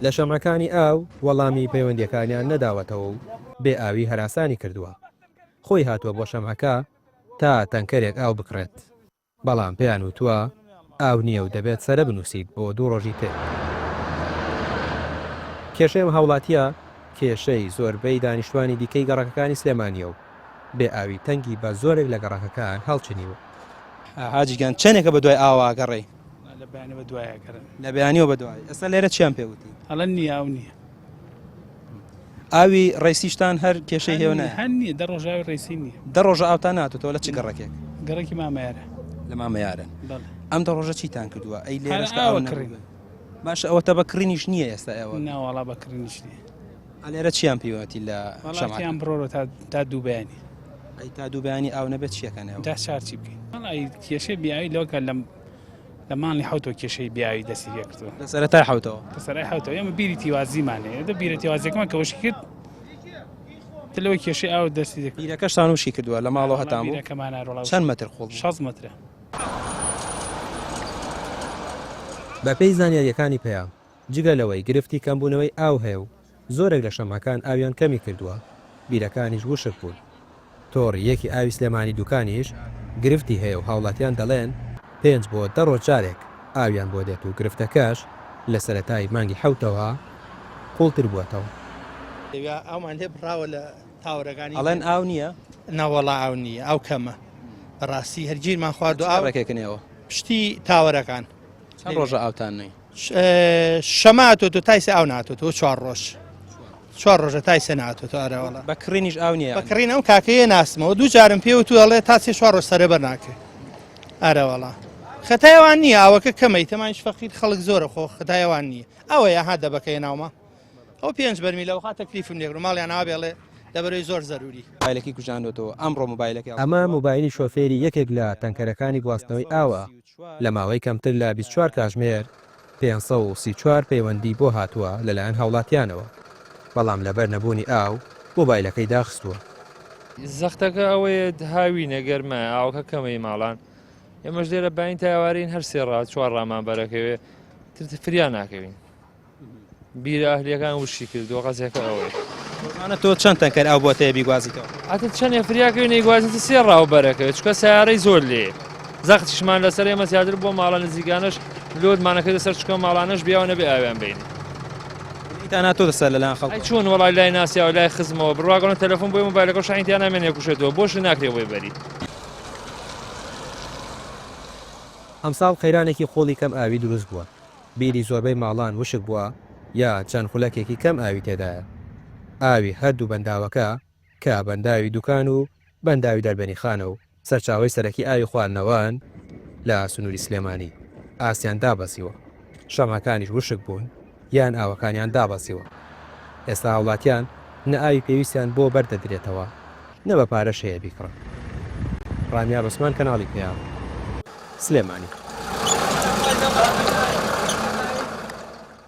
لە شەمعەکانی ئاو وەڵامی پەیوەندییەکانیان نەداوەتەوە و بێ ئاوی هەراسانی کردووە. خۆی هاتووە بۆ شەمعەکە تا تەنکەرێک ئاو بکڕێت. بەڵام پێیان وتووە ئاو نییە و دەبێت سەرە بنووسیت بۆ دوو ڕۆژی تر. کێشەی ئەم هاوڵاتییە کێشەی زۆربەی دانیشتوانی دیکەی گەڕەکەکانی سلێمانییە و بێ ئاوی تەنگی بە زۆرێک لە گەڕەکەکان هەڵچنیوە. حاجی گیان چەنێکە بە دوای ئاوە ئەگەڕێی؟ لە بەیانیەوە بە دوای ئەگەڕێم. لە بەیانیەوە بە دوای. ئێستا لێرە چیان پێ وتی؟ ئەڵێن نییە ئاو نییە. ئاوی ڕیسیشتان هەر کێشەی هەیە و نایە؟ هەر نییە دە ڕۆژ ئاوی ڕیسی نییە. دە ڕۆژە ئاوتان نەهاتۆتەوە لە چ گەڕەکێک؟ گەڕەکی مامەیارە. لە مامەیارن. بەڵێ. ئەم دە ڕۆژە چیتان کردووە؟ ئەی هەر لێرەش کە ئاوە ئاو کڕین. نەبوو. باشە ئەوەتە بە کڕینیش نییە ئێستا ئێوە؟ ناوەڵا بە کڕینیش نییە. ئەلێرە چیان پێوەتی لە وەڵا شەمعەکان؟ تیان بڕۆرە تا تا دوو بەیانی. ئەی تا دوو بەیانی ئاو نەبێت چیەکەن ئێوە؟ تا چار چی بکەین؟ وەڵا کێشەی بێئاوی لەوە کە لەم لە مانگی حەوتەوە کێشەی بێئاوی دەستی پێ کردووە. لە سەرەتای حەوتەوە؟ لە سەرای حەوتەوە ئێمە بیری تیوازیمان هەیە دە بیرە تیوازیەکەمان کە وشکی کرد تر لەوەی کێشەی ئاو دەستی دەکرد. بیرەکەشتان وشکی کردووە لە ماڵەوە هەتان بوو؟ بیرەکەمان ئەرۆڵا چەند مەتر قوڵ بوو؟ 60 مەترە. بەپێی زانیارییەکانی پەیام، جگە لەوەی گرفتی کەمبوونەوەی ئاو هەیە و زۆرێک لە شەمعەکان ئاویان کەمی کردووە، بیرەکانیش وشک بوون. تۆڕی یەکی ئاوی سلێمانی دوکانیش گرفتی هەیە و هاوڵاتیان دەڵێن پێنج بۆ دە ڕۆژ جارێک ئاویان بۆ دێت و گرفتەکەش لە سەرەتای مانگی حەوتەوە قوڵتر بووەتەوە. لەویا ئاومان لێ بڕاوە لە تاوەرەکانی. ئەڵێن ئاو نییە؟ نەوەڵا ئاو نییە ئاو کەمە بەڕاستی هەر گیرمان خواردو ئاو. ڕێکێکن ئێوە؟ پشتی تاوەرەکان. چەند ڕۆژە ئاوتان نییە؟ شەمە هاتۆتۆ تایسە ئاو ناتۆتەوە چوار ڕۆژ چوار ڕۆژە تایسە ناتۆتەوە ئەرەوەڵا بە کڕینیش ئاو نییە بە کڕین ئەو کاکەیە ناسمەوە دوو جارم پێ وتو ئەڵێ تا سێ چوار ڕۆژ سەرە بەر ناکرێ ئەرەوەڵا خەتایوان نییە ئاوەکە کەمەی تەمانش فەقیر خەڵک زۆرە خۆ خەتایوان نییە ئەوەیە ها دەبەکەی ناومە ئەو پێنج بەرمی لەوخوا تەکلیفم لێکرد ماڵیان ئاوێڵێ لەبەرەی زۆر زەروری. مۆبایلەکەی کوژاندۆتەوە ئەمڕۆ مۆبایلەکەی ئەمە هەڵگرتووە. مۆبایلی شۆفێری یەکێک لە تەنکەرەکانی گواستنەوەی ئاوە لە ماوەی کەمتر لە 24 کاژمێر 534 پەیوەندی بۆ هاتووە لەلایەن هاوڵاتیانەوە، بەڵام لەبەر نەبوونی ئاو مۆبایلەکەی داخستووە. زەختەکە ئەوەیە هاوینە گەرمایە ئاوەکە کەمەی ماڵان ئێمەش لێرە باین تا ئێوارەین هەر سێ ڕا چوار ڕامان بەرەکەوێ تر فریا ناکەوین. بیرە ئەهلیەکان وشکی کردووە قەزیەکە ئەوەیە. ڕۆژانە تۆ چەند تەنکەر ئاو بۆت هەیە بیگوازیتەوە؟ ئەتە چەندێ فریاکەوی نەیگوازیتە سێ ڕاو بەرەکەوێت چونکە سیارەی زۆر لێ زەختیشمان لەسەر ئێمە زیاتر بۆ ماڵە نزیکانەش لۆدمانەکەی لەسەر چونکە ماڵانەش بیاوە نەبێ ئاویان بین. ئیتا ناتۆتە سەر لەلایەن خەڵک ئەی چۆن وەڵای لای ناسیاوە لای خزمەوە بڕواگەڵن تەلەفۆن بۆی مۆبایلەکە شەحنی تیا نامێنێ کوشێتەوە بۆش ناکرێ بۆی بەری. ئەمساڵ قەیرانێکی قوڵی کەم ئاوی دروست بووە، بیری زۆربەی ماڵان وشک بووە یا چەند خولەکێکی کەم ئاوی تێدایە. ئاوی هەردوو بەنداوەکە کە بەنداوی دوکان و بەنداوی دەربەنیخانە و سەرچاوەی سەرەکی ئاوی خواردنەوەن لە سنووری سلێمانی ئاستیان دابەزیوە، شەمعەکانیش وشک بوون یان ئاوەکانیان دابەزیوە. ئێستا هاوڵاتیان نە ئاوی پێویستیان بۆ بەردەدرێتەوە نە بە پارەش هەیە بیکڕن. ڕامیار عوسمان کەناڵی پەیام، سلێمانی.